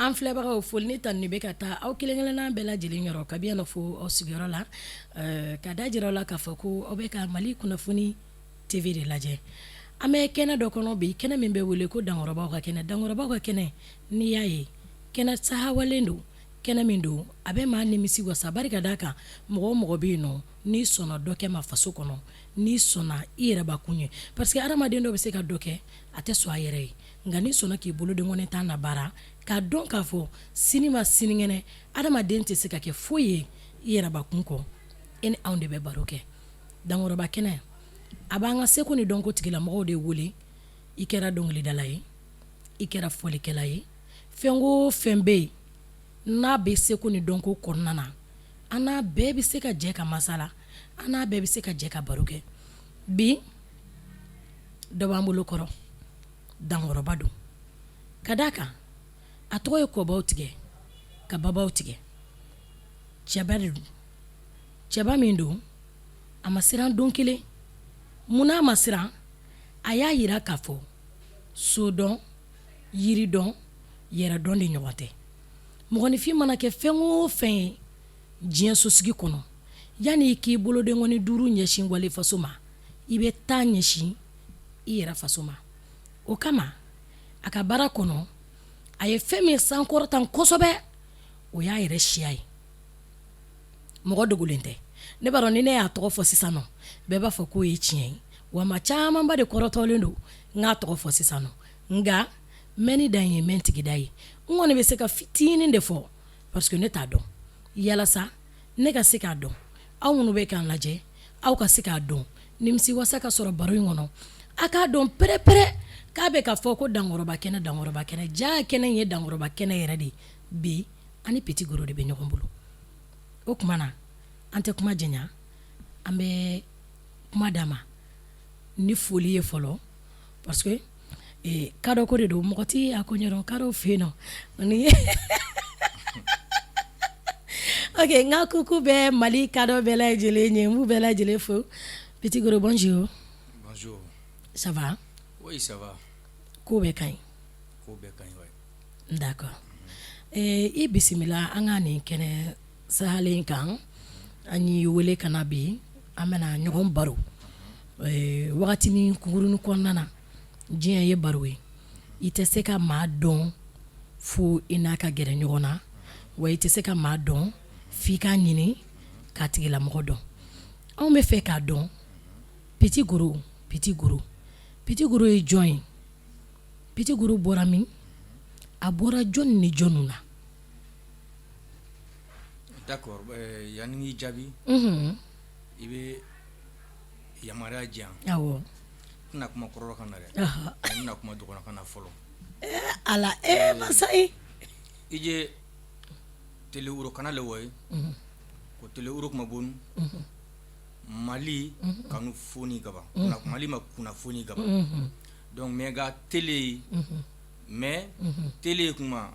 An filɛbagaw, foli ni tanuni bɛ ka taa aw kelen-kelenna bɛɛ lajɛlen yɔrɔ kabi yan fo aw sigiyɔrɔ la, ka da jira aw la k'a fɔ ko aw bɛ ka Mali Kunnafoni TV de lajɛ. An bɛ kɛnɛ dɔ kɔnɔ bi, kɛnɛ min bɛ wele ko Dankɔrɔbaw ka kɛnɛ. Dankɔrɔbaw ka kɛnɛ, n'i y'a ye, kɛnɛ sahawalen don, kɛnɛ min don a bɛ maa nimisi wasa, bari ka d'a kan mɔgɔ o mɔgɔ bɛ yen nɔ, n'i sɔnna dɔ kɛ ma faso kɔnɔ, n'i sɔnna i yɛrɛbakun ye, parce que hadamaden dɔ bɛ se ka dɔ kɛ, a tɛ sɔn a yɛrɛ ye, nka n'i sɔnna k'i bolodenkɔni tan na baara, k'a dɔn k'a fɔ sini ma sinikɛnɛ, adamaden tɛ se ka kɛ foyi ye i yɛrɛbakun kɔ. E ni anw de bɛ baro kɛ Dankɔrɔba kɛnɛ. A b'an ka seko ni dɔnko tigilamɔgɔw de wele. I kɛra dɔnkilidala ye, i kɛra fɔlikɛla ye, fɛn o fɛn bɛ yen n'a bɛ seko ni dɔnko kɔnɔna na, an n'a bɛɛ bɛ se ka jɛ ka masala, an n'a bɛɛ bɛ se ka jɛ ka baro kɛ. Bi dɔ b'an bolo kɔrɔ, dankɔrɔba don, ka d'a kan a tɔgɔ ye kɔbaw tigɛ ka babaw tigɛ. Cɛba de don, cɛba min don, a ma siran don kelen. Munna a ma siran? A y'a jira k'a fɔ so dɔn, yiri dɔn, yɛrɛ dɔn de ɲɔgɔn tɛ. Mɔgɔninfin mana kɛ fɛn o fɛn ye diɲɛ sosigi kɔnɔ, yanni i k'i bolodenkɔni duuru ɲɛsin wali faso ma, i bɛ taa ɲɛsin i yɛrɛ faso ma. O kama a ka baara kɔnɔ, a ye fɛn min sankɔrɔta kosɛbɛ, o y'a yɛrɛ siya ye. Mɔgɔ dogolen tɛ. Ne b'a dɔn ni ne y'a tɔgɔ fɔ sisan nɔ, bɛɛ b'a fɔ k'o ye tiɲɛ ye, wa maa camanba de kɔrɔtɔlen don n k'a tɔgɔ fɔ sisan nɔ, nka mɛnni dan ye mɛn tigida ye. N kɔni bɛ se ka fitinin de fɔ parce que ne t'a dɔn. Yalasa ne ka se k'a dɔn, aw minnu bɛ k'an lajɛ, aw ka se k'a dɔn, nimisi wasa ka sɔrɔ baro in kɔnɔ, a k'a dɔn pɛrɛpɛrɛ k'a bɛ ka fɔ ko Dankɔrɔba kɛnɛ, Dankɔrɔba kɛnɛ, ja kɛnɛ ye Dankɔrɔba kɛnɛ yɛrɛ de ye. Bi an ni Petit Goro de bɛ ɲɔgɔn bolo. O tuma na an tɛ kuma janya, an bɛ kuma d'a ma ni foli ye fɔlɔ, parce que kadɔ ko de don, mɔgɔ tɛ a ko ɲɛdɔn kadɔw fɛ yen nɔ. Ok, n ka kuku bɛ Mali kadɔ bɛɛ lajɛlen ye, n b'u bɛɛ lajɛlen fo. Petit Goro, bonjour. Bonjour. Ça va? Oui, ça va. Ko bɛɛ ka ɲi? Ko bɛɛ ka ɲi, ouais. D'accord. I bisimila an ka nin kɛnɛ sahalen kan. An y'i wele ka na bi, an bɛna ɲɔgɔn baro wagatinin kunkurunnin kɔnɔna na. Diɲɛ ye baro ye, i tɛ se ka maa dɔn fo i n'a ka gɛrɛ ɲɔgɔn na, wa i tɛ se ka maa dɔn f'i k'a ɲini k'a tigilamɔgɔ dɔn. Anw bɛ fɛ k'a dɔn, Petit Goro, Petit Goro, Petit Goro ye jɔn ye? Petit Goro bɔra min? A bɔra jɔn ni jɔn na? D'accord, yanni n k'i jaabi, i bɛ yamaruya di yan. Awɔ. N tɛna kuma kɔrɔbɔrɔkan na dɛ. N bɛna kuma dɔgɔnɔkan na fɔlɔ. Ala e masa ye. I je tele woro kana le wɔ ye. Ko tele woro kuma bonu. Mali kanu foni kaban. Mali ma kunnafoni kaban. Donc mais ka télé mais télé kuma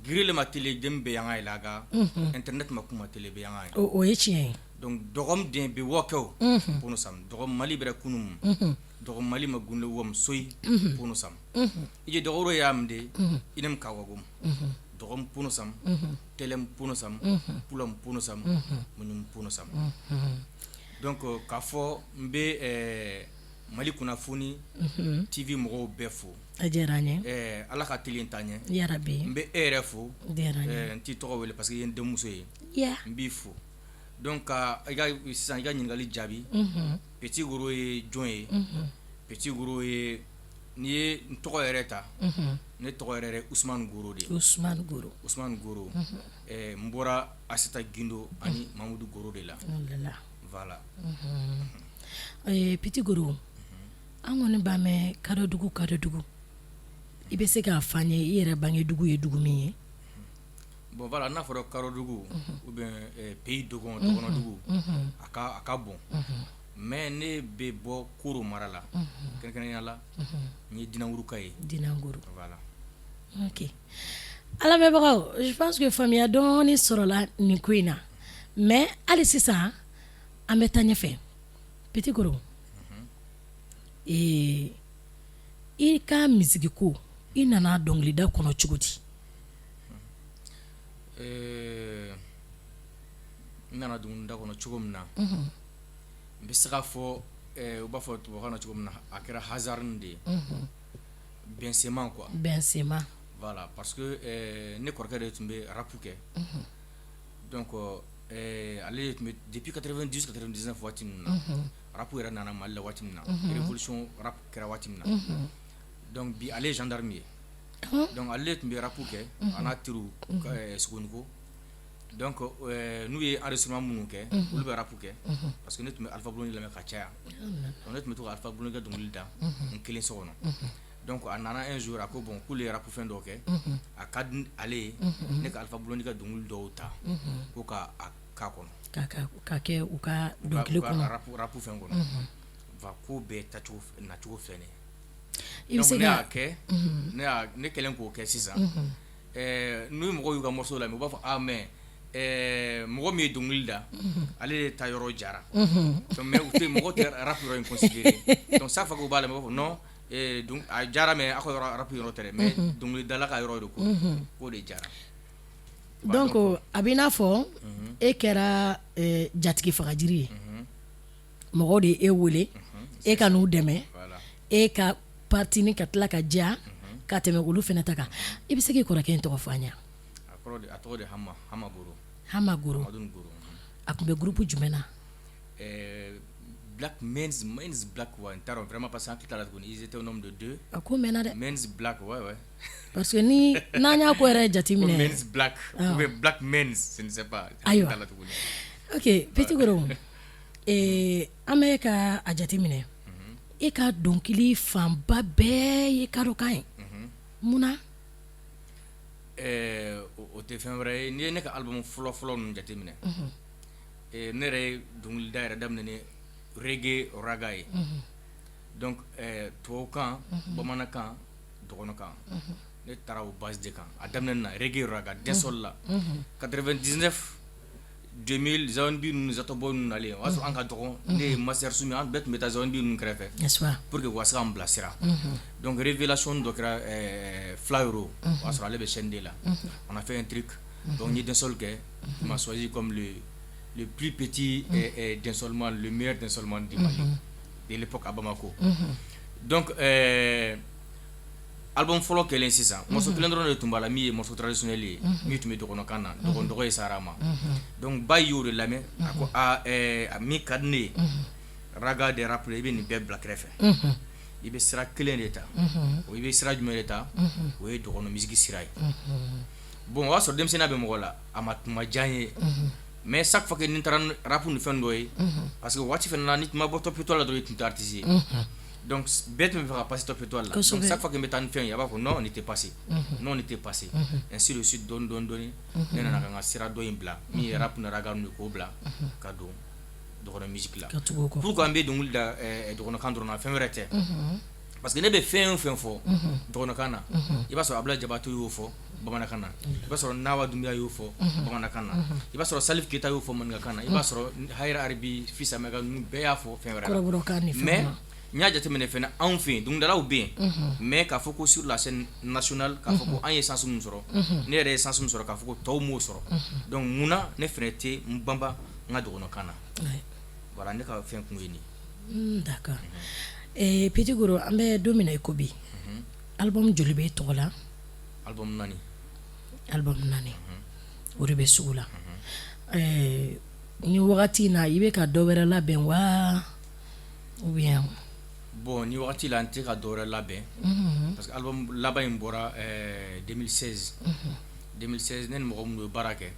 gere le ma télé den bɛ yan la ka internet ma kuma télé bɛ yan ye. O ye tiɲɛ ye. Donc dɔgɔ den bɛ wɔkɛ pono sam dɔgɔ Mali bɛ kunun dɔgɔ Mali ma gundo wɔ soyi pono sam i ye dɔgɔ y'a de i ne ka wago dɔgɔ pono sam télé pono sam pulɔ pono sam muɲ pono sam. Donc k'a fɔ n bɛ Mali kunnafoni TV mɔgɔw bɛɛ fo. A diyara an ye. Ala ka tile ta ɲɛ. Yarabi. N bɛ e yɛrɛ fo. N t'i tɔgɔ wele parce que i ye n denmuso ye. N b'i fo. Donc ka i ka sisan i ka ɲininkali jaabi. Petit Goro ye jɔn ye? Petit Goro ye, n'i ye n tɔgɔ yɛrɛ ta, ne tɔgɔ yɛrɛ Usumani Goro de ye. Usumani Goro. Usumani Goro. N bɔra Aseta Gindo ani Mamudu Goro de la. Voilà. Petit Goro, an kɔni b'a mɛn kadɔdugu, kadɔdugu. I bɛ se k'a fɔ an ye i yɛrɛ bangedugu ye dugu min ye? Bon voilà, n'a fɔra kadɔdugu ou bien pays dogon, dɔgɔnɔdugu, a ka bon, mais ne bɛ bɔ Koro mara la, kɛrɛnkɛrɛnnenya la n ye Dinangourou ye. Dinangourou. Voilà. Ok, an lamɛnbagaw, je pense que faamuya dɔɔni sɔrɔla nin ko in na, mais hali sisan an bɛ taa ɲɛfɛ. Petit Goro, i ka musique ko, i nana dɔnkilida kɔnɔ cogo di? N nana dɔnkilida kɔnɔ cogo min na, n bɛ se k'a fɔ, u b'a fɔ tubabukan na cogo min na, a kɛra hasard de ye, bɛnsenma quoi. Bɛnsenma. Voilà, parce que ne kɔrɔkɛ de tun bɛ rap kɛ. Donc ale de tun bɛ depuis 98 99 waati ninnu na, rap yɛrɛ nana Mali la waati min na, révolution rap kɛra waati min na. Donc bi ale ye gendarme ye. Donc ale de tun bɛ rap kɛ, a n'a teriw Sogoniko. Donc n'u ye enregistrement minnu kɛ, olu bɛ rap kɛ, parce que ne tun bɛ Alpha Blondy lamɛn ka caya. Donc ne tun bɛ to ka Alpha Blondy ka dɔnkili da n kelen so kɔnɔ. Donc a nana un jour, a ko bon, k'olu ye rap fɛn dɔw kɛ, a ka di ale ye ne ka Alpha Blondy ka dɔnkili dɔw ta ko ka a k'a kɔnɔ. Ka kɛ u ka dɔnkili kɔnɔ. Rap fɛn kɔnɔ. Va ko bɛɛ tacogo nacogo filɛ nin ye. I bɛ se ne y'a kɛ, ne y'a ne kɛlen k'o kɛ sisan, n'u mɔgɔw y'u ka morceau lamɛn, u b'a fɔ ah mais mɔgɔ min ye dɔnkili da, ale de ta yɔrɔ jara. Donc mais u tɛ, mɔgɔw tɛ rap yɔrɔ in considérer. Donc chaque fois que u b'a lamɛn, u b'a fɔ non, donc a jara, mais aw ka yɔrɔ rap yɔrɔ tɛ dɛ, mais dɔnkilidala ka yɔrɔ de ko k'o de jara. Donc a b'i n'a fɔ e kɛra jatigi fagajiri ye, mɔgɔw de ye e wele e ka n'u dɛmɛ, e ka partie ni ka tila ka diya ka tɛmɛ olu fana ta kan. I bɛ se k'i kɔrɔkɛ in tɔgɔ fɔ an ye? A tɔgɔ de Hama, Hama Goro. Hama Goro. A tun bɛ groupe jumɛn na? Black Men's, Men's Black wa, n t'a dɔn vraiment, parce que an hakili t'a la tuguni, ils étaient au nombre de deux. A ko mɛnna dɛ. Men's Black, ouais. Parce que ni n'an y'a ko yɛrɛ jateminɛ. Men's Black ou bien Black Men's, je ne sais pas. Ayiwa, ok, Petit Goro, an bɛ ka a jateminɛ, e ka dɔnkili fanba bɛɛ ye kadɔkan ye, munna? O tɛ fɛn wɛrɛ ye, n'i ye ne ka album fɔlɔ fɔlɔ ninnu jateminɛ, ne yɛrɛ ye dɔnkilida yɛrɛ daminɛ ni reggae raga ye. Donc tubabukan, bamanankan, dɔgɔnɔkan, ne taara o base de kan. A daminɛ na reggae raga dancehall la 99 2000, Zion B ninnu, Zato Boy ninnu nalen, o y'a sɔrɔ an ka dɔgɔ, ne ye Master Soumy, an bɛɛ tun bɛ taa Zion B ninnu kɛrɛfɛ pour que u ka se k'an bilasira. Donc révélation dɔ kɛra Fila Euro, o y'a sɔrɔ ale bɛ chaîne D la. On a fait un truc, donc n ye dancehall kɛ, il m'a choisi comme le plus petit dancehallman, le meilleur dancehallman du Mali de l'époque à Bamako. Donc album fɔlɔ kɛlen sisan, morceau kelen dɔrɔn de tun b'a la min ye morceau traditionnel ye, min tun bɛ dɔgɔnɔkan na, dɔgɔn dɔgɔ ye sara ma. Donc ba y'o de lamɛn, a ko aa, min ka di ne ye, raga de rap, i bɛ nin bɛɛ bila kɛrɛfɛ, i bɛ sira kelen de ta. O i bɛ sira jumɛn de ta? O ye dɔgɔnɔ musique sira ye. Bon, o y'a sɔrɔ denmisɛnninya bɛ mɔgɔ la, a ma tun ma diya n ye, mais chaque fois que ni n taara rap ni fɛn dɔ ye, parce que waati fana na, ni tun ma bɔ Top Étoile la dɔrɔn, i tun tɛ artiste ye. Donc bɛɛ tun bɛ fɛ ka passer Top Étoile la. Donc chaque fois que n bɛ taa ni fɛn ye, a b'a fɔ non, nin tɛ passer, non, nin tɛ passer, ainsi de suite. Dɔɔni dɔɔni dɔɔni, ne nana ka n ka sira dɔ in bila, min ye rap ni raga ninnu ye, k'o bila ka don dɔgɔnɔ musique la. Pourquoi n bɛ dɔnkili da dɔgɔnɔkan dɔrɔn na, fɛn wɛrɛ tɛ, parce que ne bɛ fɛn o fɛn fɔ dɔgɔnɔkan na, i b'a sɔrɔ Abdoulaye Diabaté y'o fɔ bamanankan na, i b'a sɔrɔ Nawa Doumbia y'o fɔ bamanankan na, i b'a sɔrɔ Salif Keita y'o fɔ maninkakan na, i b'a sɔrɔ Hayira Aribi Fils Maïga ninnu bɛɛ y'a fɔ fɛn wɛrɛ la. Mais n y'a jateminɛ fɛnɛ, anw fɛ yen dɔnkilidalaw bɛ yen, mais k'a fɔ ko sur la scène nationale, k'a fɔ ko an ye chance min sɔrɔ, ne yɛrɛ ye chance min sɔrɔ, k'a fɔ ko tɔw m'o sɔrɔ. Donc munna ne fɛnɛ tɛ n banba n ka dɔgɔnɔkan na? Voilà, ne ka fɛn kun ye nin ye. D'accord. Petit Goro, an bɛ don min na i ko bi, album joli bɛ e tɔgɔ la? Album 4. Album 4, o de bɛ sugu la ni wagati in na. I bɛ ka dɔ wɛrɛ labɛn wa, ou bien? Bon, ni wagati la, n tɛ ka dɔ wɛrɛ labɛn, parce que album laban in bɔra 2016. 2016, ne ni mɔgɔ minnu ye baara kɛ,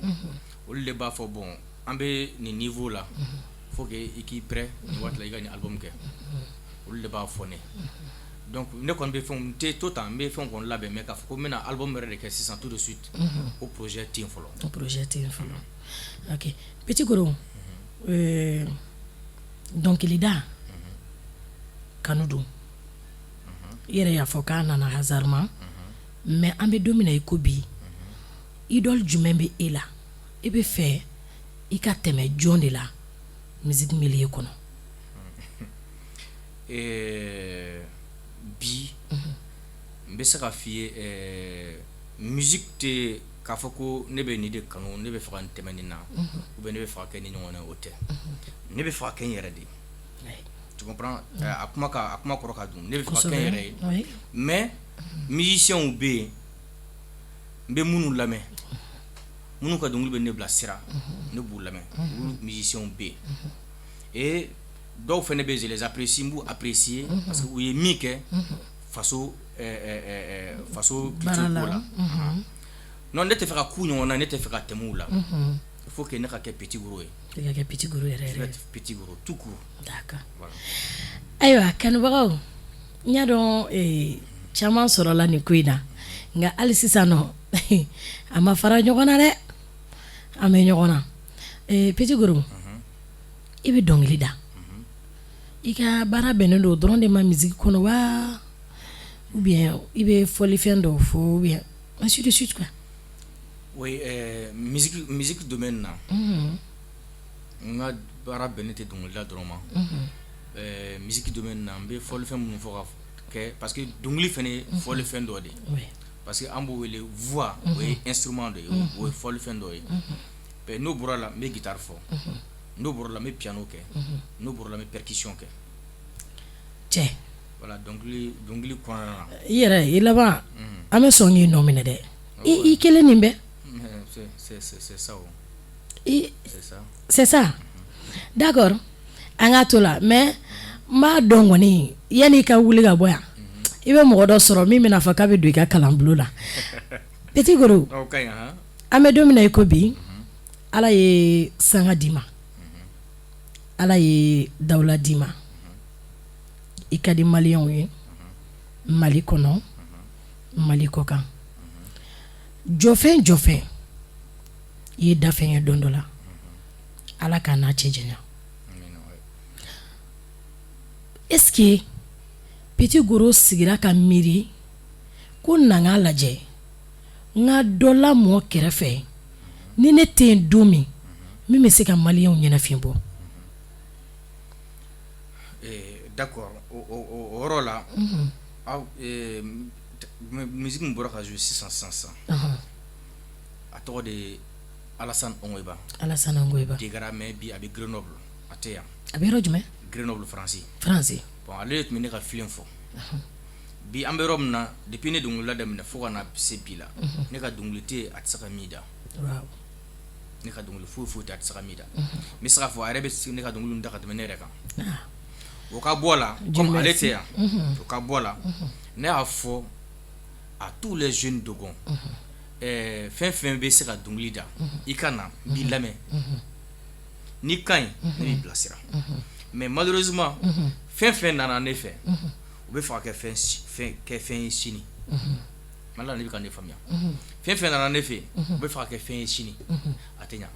olu de b'a fɔ bon, an bɛ nin niveau la, faut que i k'i prêt nin waati la, i ka nin album kɛ. Olu de b'a fɔ ne. Donc ne kɔni bɛ fɛnw, n tɛ to tan, n bɛ fɛnw kɔni labɛn, mais k'a fɔ ko n bɛna album yɛrɛ de kɛ sisan tout de suite, o projet tɛ yen fɔlɔ. O projet tɛ yen fɔlɔ, ok. Petit Goro, dɔnkilida kanu don, i yɛrɛ y'a fɔ k'a nana hasardement, mais an bɛ don min na i ko bi, idole jumɛn bɛ e la? E bɛ fɛ i ka tɛmɛ jɔn de la musique milieu kɔnɔ? Bi n bɛ se ka f'i ye, musique tɛ K'a fɔ ko ne bɛ nin de kanu, ne bɛ fɛ ka n tɛmɛ nin na, ou bien ne bɛ fɛ ka kɛ nin ɲɔgɔn ye, o tɛ. Ne bɛ fɛ ka kɛ n yɛrɛ de ye. Tu comprends? A kuma kɔrɔ ka dun. Ne bɛ fɛ ka kɛ n yɛrɛ ye, mais musiciens bɛ yen, n bɛ minnu lamɛn, minnu ka dɔnkili bɛ ne bila sira, ne b'u lamɛn. Olu musiciens bɛ yen et dɔw fana bɛ yen, je les apprécie, n b'u apprécier parce que u ye min kɛ faso culture ko la. Non, ne tɛ fɛ ka k'u ɲɔgɔn na, ne tɛ fɛ ka tɛmɛ u la. Il faut que ne ka kɛ Petit Goro ye. I ka kɛ Petit Goro yɛrɛ yɛrɛ. Petit Goro tout court. D'accord. Ayiwa, kanubagaw, n y'a dɔn caman sɔrɔla nin ko in na, nka hali sisan nɔ a ma fara ɲɔgɔn na dɛ, an bɛ ɲɔgɔn na. Petit Goro, i bɛ dɔnkili da, i ka baara bɛnnen don dɔrɔn de ma musique kɔnɔ wa, ou bien i bɛ fɔlifɛn dɔw fɔ, ou bien ainsi de suite quoi? Oui, musique domaine na, n ka baara bɛnnen tɛ dɔnkilida dɔrɔn ma. Musique domaine na, n bɛ fɔlifɛn minnu fɔ ka kɛ, parce que dɔnkili fana ye fɔlifɛn dɔ de ye, parce que an b'o wele voix, o ye instrument dɔ ye, o ye fɔlifɛn dɔ ye. N'o bɔra la, n bɛ guitare fɔ. N'o bɔra la, n bɛ piano kɛ. N'o bɔra la, n bɛ percussion kɛ. Cɛ. Voilà, dɔnkili kɔnɔna na. I yɛrɛ i laban, an bɛ sɔn k'i nɔ minɛ dɛ, i kelen nin bɛɛ. C'est ça o. C'est ça. C'est ça. D'accord, an k'a to la, mais n b'a dɔn kɔni, yanni i ka wuli ka bɔ yan, i bɛ mɔgɔ dɔ sɔrɔ min bɛna fɔ k'a bɛ don i ka kalanbulon la. Petit Goro, an bɛ don min na i ko bi, Ala ye sanga d'i ma, Ala ye dawula d'i ma, i ka di maliyɛnw ye Mali kɔnɔ, Mali kɔ kan. Jɔfɛn jɔfɛn i ye dafɛn ye don dɔ la, Ala k'a n'a cɛ janya. Est-ce que Petit Goro sigira ka miiri ko na n k'a lajɛ, n ka dɔ lamɔ kɛrɛfɛ ni ne tɛ yen don min, min bɛ se ka maliyɛnw ɲɛnafin bɔ? D'accord, o yɔrɔ la, aw musique min bɔra ka jouer sisan sisan sisan, a tɔgɔ de ye Alassane Ongoiba. Alassane Ongoiba. Degara, mais bi a bɛ Grenoble, a tɛ yan. A bɛ yɔrɔ jumɛn? Grenoble, Faransi. Faransi. Bon, ale de tun bɛ ne ka filen fɔ. Bi an bɛ yɔrɔ min na, depuis ne dɔnkilida daminɛ fo ka na se bi la, ne ka dɔnkili tɛ yen a tɛ se ka min da. Ne ka dɔnkili foyi foyi tɛ a tɛ se ka min da. N bɛ se k'a fɔ a yɛrɛ bɛ ne ka dɔnkili da ka tɛmɛ ne yɛrɛ kan. O ka bɔ a la, comme ale tɛ yan, o ka bɔ a la, ne y'a fɔ à tous les jeunes dogons, fɛn fɛn bɛ se ka dɔnkili da, i ka na, n b'i lamɛn. N'i ka ɲi, ne b'i bilasira. Mais malheureusement, fɛn fɛn nana ne fɛ, u bɛ fɛ ka kɛ fɛn kɛ fɛn ye sini. Mali la, ne bɛ ka ne faamuya. Fɛn fɛn nana ne fɛ, u bɛ fɛ ka kɛ fɛn ye sini, a tɛ ɲa.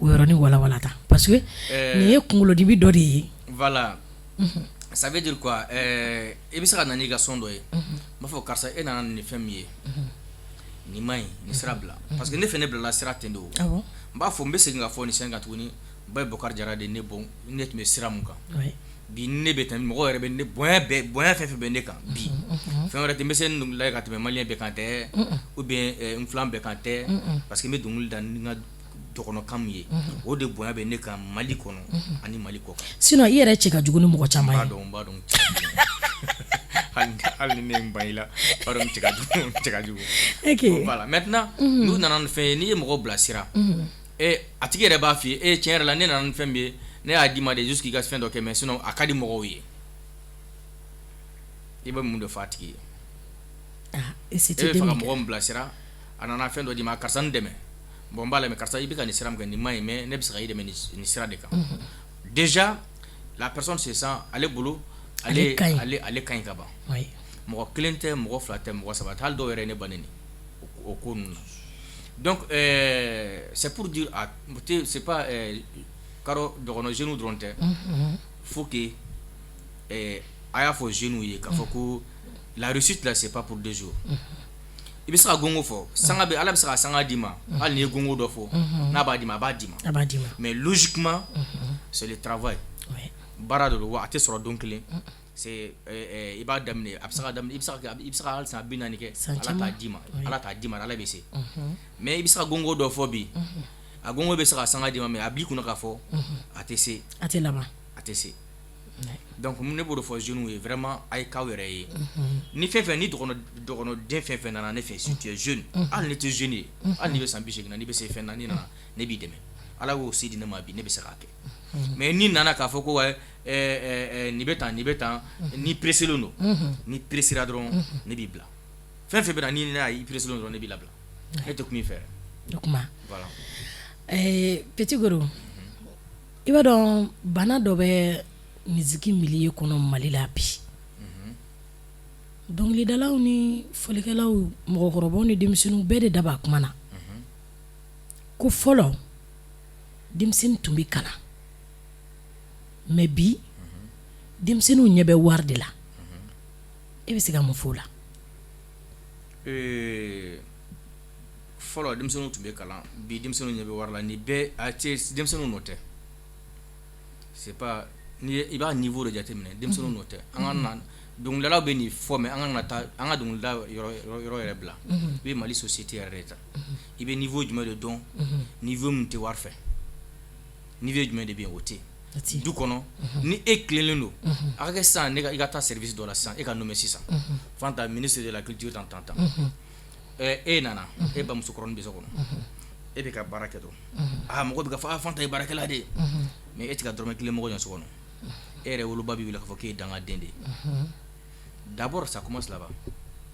O yɔrɔnin walawala tan, parce que nin ye kunkolodimi dɔ de ye. Voilà, ça veut dire quoi? I bɛ se ka na n'i ka son dɔ ye, n b'a fɔ karisa, e nana nin fɛn min ye, nin ma ɲi, nin sira bila, parce que ne fɛ, ne bilala sira ten de. O n b'a fɔ, n bɛ segin ka fɔ nin sen kan tuguni, n ba ye Bɔkari Jara de ne bɔ, ne tun bɛ sira mun kan. Bi ne bɛ tɛmɛ mɔgɔw yɛrɛ bɛ ne bonya bɛɛ, bonya fɛn fɛn bɛ ne kan bi, fɛn wɛrɛ tɛ, n bɛ se n dɔnkilida ye ka tɛmɛ maliyɛn bɛɛ kan tɛ, ou bien n filan bɛɛ kan tɛ, parce que n bɛ dɔnkili da ni n ka dɔgɔnɔkan min ye, o de bonya bɛ ne kan Mali kɔnɔ ani Mali kɔ kan. Sinon i yɛrɛ cɛ ka jugu ni mɔgɔ caman ye. N b'a dɔn, n b'a dɔn, hali ni ne ye n ban i la, n b'a dɔn cɛ ka jugu, cɛ ka jugu. Voilà, maintenant n'u nana ni fɛn ye, n'i ye mɔgɔ bilasira, a tigi yɛrɛ b'a f'i ye, e tiɲɛ yɛrɛ la, ne nana ni fɛn min ye, ne y'a d'i ma de juste k'i ka fɛn dɔ kɛ, mais sinon a ka di mɔgɔw ye. I bɛ mun de fɔ a tigi ye? E bɛ fɛ ka mɔgɔ min bilasira, a nana fɛn dɔ d'i ma, karisa n dɛmɛ, bon n b'a lamɛn, karisa i bɛ ka nin sira min kɛ, nin ma ɲi, mais ne bɛ se ka i dɛmɛ nin sira de kan. Déjà la personne se sent, ale bolo ale ale ka ɲi ka ban. Mɔgɔ kelen tɛ, mɔgɔ fila tɛ, mɔgɔ saba tɛ, hali dɔw yɛrɛ ye ne ba neni o ko ninnu na. Donc c'est pour dire, c'est pas karo dɔgɔnɔ jeunes dɔrɔn tɛ, faut que a y'a fɔ jeunes ye k'a fɔ ko la réussite là, c'est pas pour 2 jours. I bɛ se ka gongo fɔ, sanga bɛ, Ala bɛ se ka sanga d'i ma, hali n'i ye gongo dɔ fɔ, n'a b'a d'i ma, a b'a d'i ma. A b'a d'i ma. Mais logiquement, c'est le travail, baara de don wa, a tɛ sɔrɔ don kelen. C'est i b'a daminɛ, a bɛ se ka daminɛ, i bɛ se ka hali san 40 kɛ, Ala t'a d'i ma, Ala t'a d'i ma, Ala bɛ se. Mais i bɛ se ka gongo dɔ fɔ bi, a gongo bɛ se ka sanga d'i ma, mais a b'i kunna k'a fɔ a tɛ se, a tɛ laban, a tɛ se. Donc ne b'o de fɔ jeunes ye, vraiment, a ye k'aw yɛrɛ ye. Ni fɛn fɛn, ni dɔgɔnɔden fɛn fɛn nana ne fɛ, si tu es jeune, hali ni tɛ jeune ye, hali n'i bɛ san 80 na, n'i bɛ se fɛn na, n'i nana, ne b'i dɛmɛ. Ala y'o se di ne ma bi, ne bɛ se k'a kɛ. Mais n'i nana k'a fɔ ko nin bɛ tan, nin bɛ tan, n'i pressélen don, n'i presséra dɔrɔn, ne b'i bila. Fɛn fɛn bɛ na, ni ne y'a ye i pressélen dɔrɔn, ne b'i labila, ne tɛ kuma i fɛ. O kuma. Voilà. Petit Goro, i b'a dɔn, bana dɔ bɛ musique milieu kɔnɔ Mali la bi. Dɔnkilidalaw ni fɔlikɛlaw, mɔgɔkɔrɔbaw ni denmisɛnninw bɛɛ de da b'a kuma na ko fɔlɔ denmisɛnnin tun bɛ kalan, mais bi denmisɛnninw ɲɛ bɛ wari de la. E bɛ se ka mun fɔ o la? Fɔlɔ denmisɛnninw tun bɛ kalan, bi denmisɛnninw ɲɛ bɛ wari la. Nin bɛɛ, a tɛ denmisɛnninw nɔ tɛ. C'est pas ni i b'a niveau de jateminɛ, denmisɛnninw nɔ tɛ. An ka na dɔnkilidalaw bɛ nin fɔ, mais an ka na taa an ka dɔnkilida yɔrɔ yɛrɛ bila. I bɛ Mali société yɛrɛ de ta, i bɛ niveau jumɛn de dɔn? Niveau min tɛ wari fɛ, niveau jumɛn de bɛ yen? O tɛ yen. Du kɔnɔ, ni e tilennen don, a ka kɛ sisan, ne ka i ka taa service dɔ la sisan, e ka nommé sisan Fanta, ministre de la culture, tan tan tan, e nana, e bamuso kɔrɔnin bɛ so kɔnɔ, e bɛ ka baara kɛ dɔrɔn, aa, mɔgɔ bɛ ka fɔ, aa, Fanta ye baarakɛla de ye, mais e tɛ ka dɔrɔmɛ kelen mɔgɔ ɲɛ so kɔnɔ. E yɛrɛ woloba b'i wele k'a fɔ k'e ye dangaden de ye. D'abord, ça commence là-bas,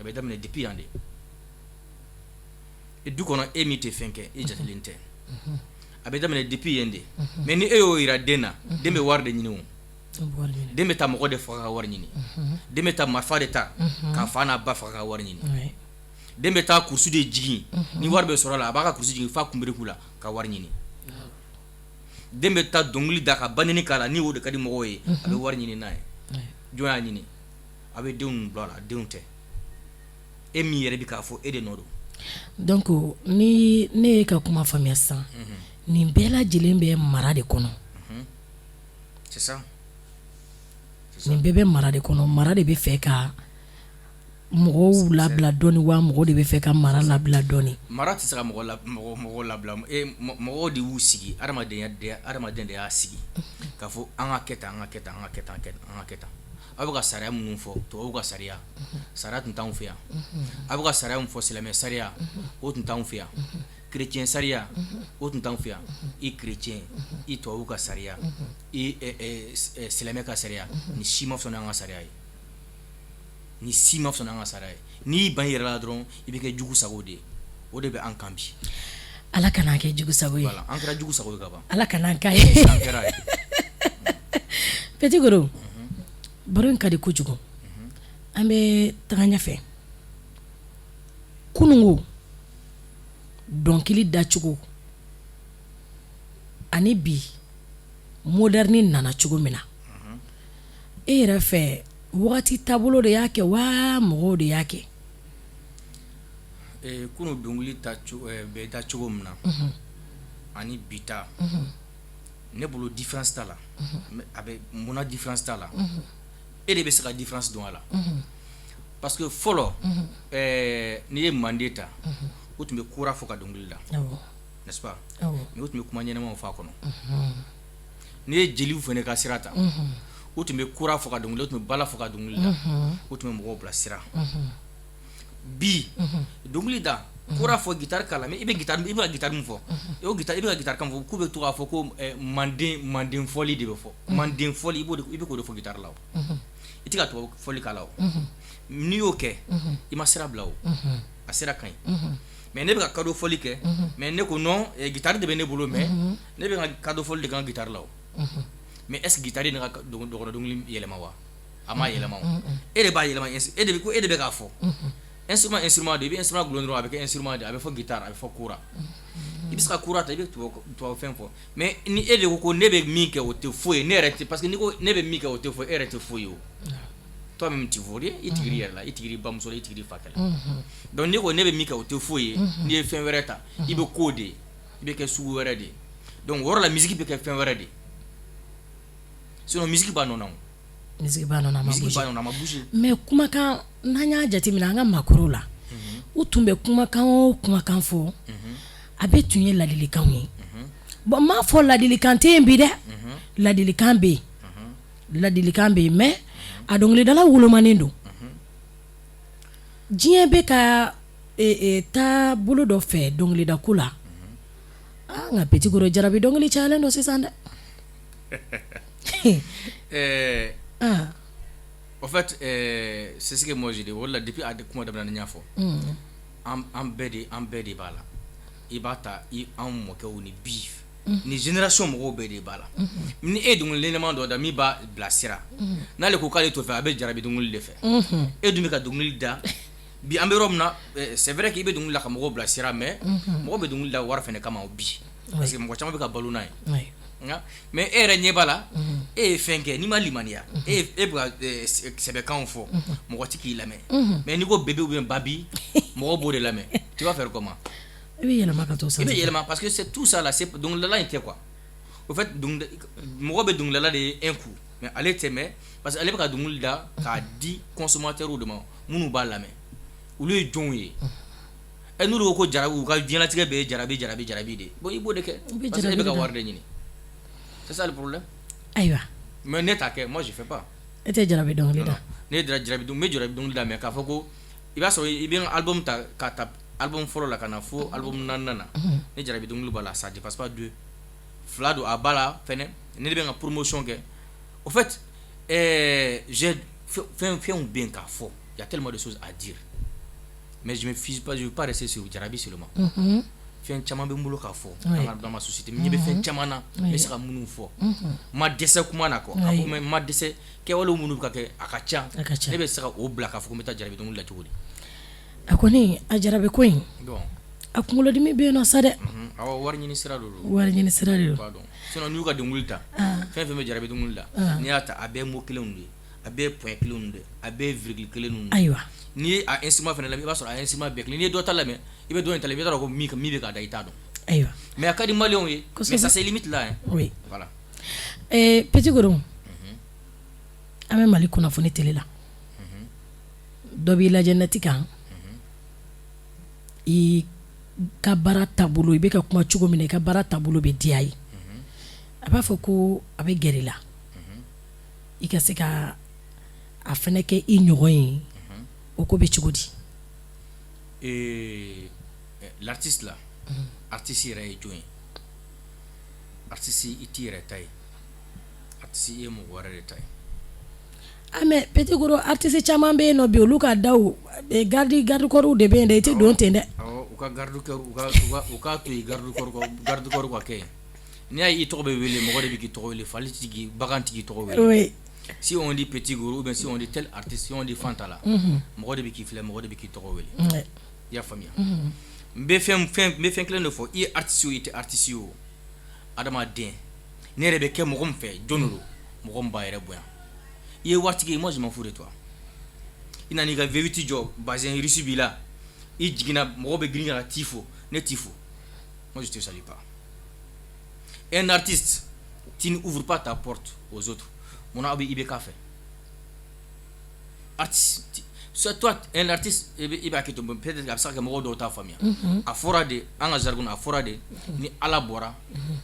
a bɛ daminɛ depuis yan de. Du kɔnɔ, e min tɛ fɛn kɛ, e jatelen tɛ. A bɛ daminɛ depuis yen de. Mais ni e y'o jira den na, den bɛ wari de ɲini. O den bɛ taa mɔgɔ de faga ka wari ɲini, den bɛ taa marifa de ta k'a fa n'a ba faga ka wari ɲini, den bɛ taa kurusu de jigin. Ni wari bɛ sɔrɔ a la, a b'a ka kurusu jigin f'a kunbereku la ka wari ɲini. Den bɛ taa dɔnkili da ka banni k'a la, ni o de ka di mɔgɔw ye, a bɛ wari ɲini n'a ye. Jɔn y'a ɲini? A bɛ denw bila a la. Denw tɛ, e min yɛrɛ bɛ k'a fɔ, e de nɔ don. Donc ni ne ye ka kuma faamuya sisan, nin bɛɛ lajɛlen bɛ mara de kɔnɔ. C'est ça. Nin bɛɛ bɛ mara de kɔnɔ. Mara de bɛ fɛ ka mɔgɔw labila dɔɔni wa mɔgɔw de bɛ fɛ ka mara labila dɔɔni? Mara tɛ se ka mɔgɔ labila. Mɔgɔw de y'u sigi, adamadenya, adamaden de y'a sigi k'a fɔ an ka kɛ tan, an ka kɛ tan, an ka kɛ tan, an ka kɛ tan. Aw bɛ ka sariya minnu fɔ, tubabuw ka sariya, sariya tun t'anw fɛ yan. Aw bɛ ka sariya min fɔ, silamɛ sariya, o tun t'anw fɛ yan. Chrétien sariya, o tun t'anw fɛ yan. I chrétien, i tubabu ka sariya, i silamɛ ka sariya, ni si ma fisa n'an ka sariya ye, ni si ma fisa n'an ka sariya ye. N'i y'i ban i yɛrɛ la dɔrɔn, i bɛ kɛ jugu sago de ye. O de bɛ an kan bi. Ala kan'an kɛ jugu sago ye. Voilà, an kɛra jugu sago ye ka ban. Ala kan'an k'a ye. An kɛra ye. Petit Goro, baro in ka di kojugu. An bɛ taga ɲɛfɛ. Kununko dɔnkili dacogo ani bi moderne nana cogo min na, e yɛrɛ fɛ, wagati taabolo de y'a kɛ wa mɔgɔw de y'a kɛ? Kunun dɔnkili bɛ da cogo min na ani bi ta, ne bolo différence t'a la. A bɛ munna différence t'a la? E de bɛ se ka différence dɔn a la, parce que fɔlɔ, n'i ye manden ta, o tun bɛ kura fɔ ka dɔnkili la, n'est-ce pas? Mais o tun bɛ kuma ɲɛnamaw fɔ a kɔnɔ. N'i ye jeliw fana ka sira ta, o tun bɛ kura fɔ ka dɔnkili, o tun bɛ bala fɔ ka dɔnkili la, o tun bɛ mɔgɔw bila sira. Bi dɔnkili da, kura fɔ, guitare k'a la, mais i bɛ ka guitare min fɔ, o guitare, i bɛ ka guitare kan fɔ k'u bɛ to k'a fɔ ko manden fɔli de bɛ fɔ. Manden fɔli, i b'o de, i bɛ k'o de fɔ guitare la. O i tɛ ka tubabu fɔli k'a la. O n'i y'o kɛ, i ma sira bila. O a sira ka ɲi, mais ne bɛ ka cadeau fɔli kɛ, mais ne ko non, guitare de bɛ ne bolo, mais ne bɛ ka cadeau fɔli de kɛ n ka guitare la. O mais est ce que guitare ne ka dɔgɔnɔ dɔnkili yɛlɛma wa? A ma yɛlɛma. O e de b'a yɛlɛma. E de bɛ ko, e de bɛ k'a fɔ instrument de. I bɛ instrument gulon dɔrɔn, a bɛ kɛ instrument de. A bɛ fɔ guitare, a bɛ fɔ kora. I bɛ se ka kora ta, i bɛ tubabu fɛn fɔ, mais ni e de ko ko ne bɛ min kɛ, o tɛ foyi ye, ne yɛrɛ tɛ, parce que n'i ko ne bɛ min kɛ, o tɛ foyi, e yɛrɛ tɛ foyi ye. O toi même tu vaux rien. I tigiri yɛrɛ la, i tigiri bamuso la, i tigiri fakɛ la. Donc n'i ko ne bɛ min kɛ, o tɛ foyi ye, n'i ye fɛn wɛrɛ ta, i bɛ ko de ye, i bɛ kɛ sugu wɛrɛ de ye. Donc o yɔrɔ la, musique bɛ kɛ fɛn wɛrɛ de ye. Sinon musique b'a nɔ na o. Musique b'a nɔ na, a ma Musique bouger. b'a nɔ na, a ma bouger. Mais kumakan, n'an y'a jateminɛ an ka maakɔrɔw la, u tun bɛ kumakan o kumakan fɔ, a bɛɛ tun ye ladilikanw ye. Bon, n m'a fɔ ladilikan tɛ yen bi dɛ, ladilikan bɛ yen, ladilikan bɛ yen, mais a dɔnkilidala wolomanen don. Diɲɛ bɛ ka taa bolo dɔ fɛ dɔnkilidako la. Aa, nka Petit Goro, jarabi dɔnkili cayalen don sisan dɛ. En fait, c'est ce que moi je dis. O de la, depuis a kuma daminɛ, n y'a fɔ, an bɛɛ de b'a la. I b'a ta i anw mɔkɛw ni bi ni génération mɔgɔw bɛɛ de b'a la. Ni e ye dɔnkili ɲɛnama dɔ da min b'a bilasira, n'ale ko k'ale t'o fɛ, a bɛ jarabi dɔnkili de fɛ. E dun bɛ ka dɔnkili da bi, an bɛ yɔrɔ min na, c'est vrai que i bɛ dɔnkili da ka mɔgɔw bilasira, mais mɔgɔ bɛ dɔnkili da wari fɛnɛ kama bi, parce que mɔgɔ caman bɛ ka balo n'a ye. Nka mais e yɛrɛ ɲɛ b'a la, e ye fɛn kɛ n'i ma limaniya, e bɛ ka sɛbɛkanw fɔ, mɔgɔ ti k'i lamɛn. Mais n'i ko bébé ou bien babi, mɔgɔw b'o de lamɛn. Tu vas faire comment? I bɛ yɛlɛma ka t'o I sanfɛ. bɛ yɛlɛma, parce que c'est tout ça là, c'est dɔnkilidala in tɛ quoi. Au fait, mɔgɔ bɛ dɔnkilidala de ye un coup, mais ale tɛ, mais parce que ale bɛ ka dɔnkili da k'a di consommateurs de ma minnu b'a lamɛn, olu ye jɔnw ye? Ɛ, n'olu ko ko jarabi, u ka diɲɛlatigɛ bɛɛ ye jarabi, jarabi, jarabi de ye. Bon, i b'o de kɛ I bɛ parce que e jarabi bɛ ka de da. wari de ɲini. C'est ça le problème. Ayiwa. Mais ne t'a kɛ, moi je fais pas. E tɛ jarabi dɔnkili da? Ne dira jarabi, n bɛ jarabi dɔnkili da, mais k'a fɔ ko i b'a sɔrɔ i bɛ n ka album ta ka ta album fɔlɔ la ka na fo album naaninan na, ni jarabi dɔnkili b'a la, ça dépasse pas deux, fila don a ba la fɛnɛ. Ne de bɛ n ka promotion kɛ. Au fait, j'ai fɛn fɛnw bɛ yen k'a fɔ, il y a tellement de choses à dire, mais je me fie pas, je veux pas rester sur jarabi seulement. Fɛn caman bɛ n bolo k'a fɔ an ka dans ma société. N ɲɛ bɛ fɛn caman na, n bɛ se ka minnu fɔ, n ma dɛsɛ kuma na quoi, k'a fɔ, mais n ma dɛsɛ kɛwalew minnu bɛ ka kɛ, a ka ca. A ka ca. Ne bɛ se ka o bila k'a fɔ ko n bɛ taa jarabi dɔnkili la cogo di? A kɔni, a jarabi ko in, bon, a kunkolodimi bɛ yen nɔ sa dɛ. Awɔ, wari ɲini sira de don. Wari ɲini sira de don. B'a dɔn, sinon n'i y'u ka dɔnkili ta, fɛn fɛn bɛ jarabi dɔnkili la, n'i y'a ta, a bɛɛ ye mot kelenw de ye, a bɛɛ ye point kelenw de ye, a bɛɛ ye virgule kelenw de ye. N'i ye a instrument fana lamɛn, i b'a sɔrɔ a instrument bɛɛ kelen. N'i ye dɔ ta lamɛn, i bɛ dɔ in ta lamɛn, i b'a dɔn ko min bɛ k'a da, i t'a dɔn. Mais a ka di maliyɛnw ye, mais ça se limite là, hein. Voilà. Petit Goro, an bɛ Mali kunnafoni télé la, dɔ b'i lajɛ net kan, i ka baara taabolo, i bɛ ka kuma cogo min na, i ka baara taabolo bɛ diya ye, a b'a fɔ ko a bɛ gɛrɛ i la, i ka se ka a fana kɛ i ɲɔgɔn ye. O ko bɛ cogo di? L'artiste là, artiste yɛrɛ ye jɔn ye? Artiste, i t'i yɛrɛ ta ye. Artiste, i ye mɔgɔ wɛrɛ de ta ye. Ah, mais Petit Goro, artiste caman bɛ yen nɔ bi, olu ka daw garde corps de bɛ yen dɛ, i tɛ don ten dɛ. Awɔ, u ka garde corps, u k'a to yen, garde corps ka kɛ yen. N'i y'a ye i tɔgɔ bɛ wele, mɔgɔ de bɛ k'i tɔgɔ wele, fali tigi k'i, bagan tigi tɔgɔ wele. Si on dit Petit Goro ou bien si on dit tel artiste, si on dit Fanta la, mɔgɔ de bɛ k'i filɛ, mɔgɔ de bɛ k'i tɔgɔ wele. I y'a faamuya? N bɛ fɛn kelen de fɔ: i ye artiste o, i tɛ artiste ye o, adamaden, ne yɛrɛ bɛ kɛ mɔgɔ min fɛ, jɔn de don? Mɔgɔ min b'a yɛrɛ bonya. I ye waritigi ye, moi je m'en fous de toi. I nana i ka V8 jɔ, bazin russe b'i la, i jiginna, mɔgɔ bɛ girin ka t'i fo, ne t'i fo. Moi je te salue pas. Un artiste, tu n'ouvres pas ta porte aux autres. Munna aw bɛ IBK fɛ? Artiste, soit toi un artiste, i b'a kɛ ten, peut-être a bɛ se ka kɛ mɔgɔw dɔw t'a faamuya. A fɔra de, an ka jargon, a fɔra de, ni Ala bɔra,